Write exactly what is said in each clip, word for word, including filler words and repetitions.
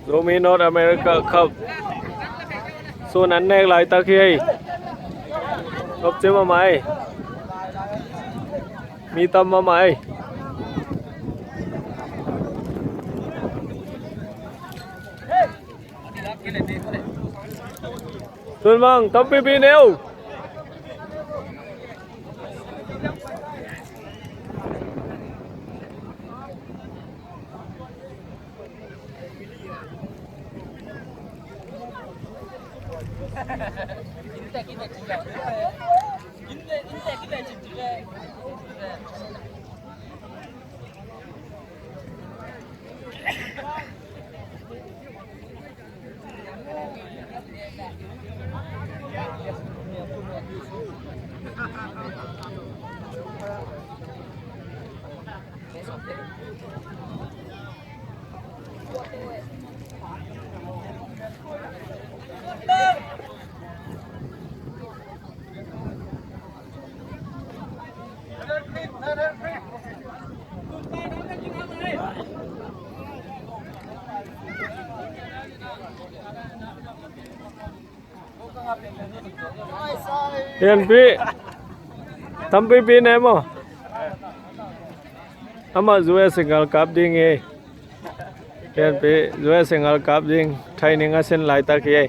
Zomi North America Cup sun an nek laitak hi ei. Nopci mahmah ei. Mi tam mahmah ei. Tun bang tampipi ne uh. Pianpih. Tampipi ne maw? Amah zu e singal kap ding hi. Pianpih zu e singal kap ding. Training a sin laitak hi.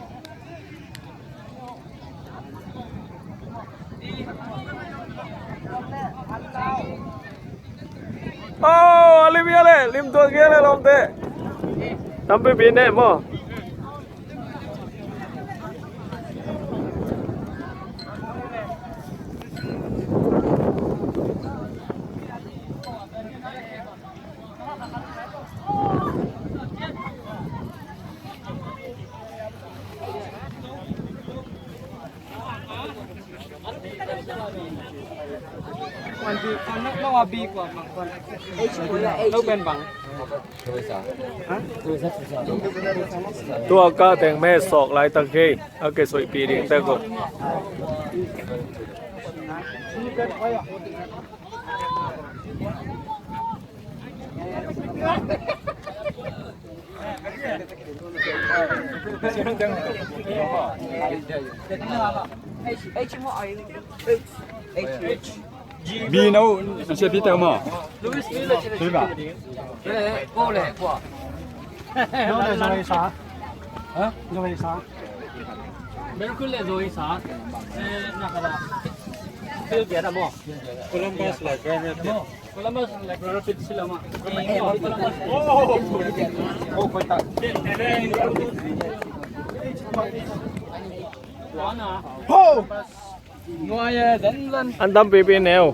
Oh, a lim ia le, lim tuak ia le lawmte. Tampipi ne maw? Tua ka teng me sawk laitak hi. A ke soihpih ding te ko. Bi no, na sia pi tau maw? Pi ba? Ko le ko. No le zoi sa. Ha? Zoi sa. Mel kul le zoi sa. Eh, na ka da. Pi bia da maw? Columbus le Grand Rapids. Columbus le Grand Rapids sila ma. Columbus. Oh, koi ta. Ho. An tampipi ne uh.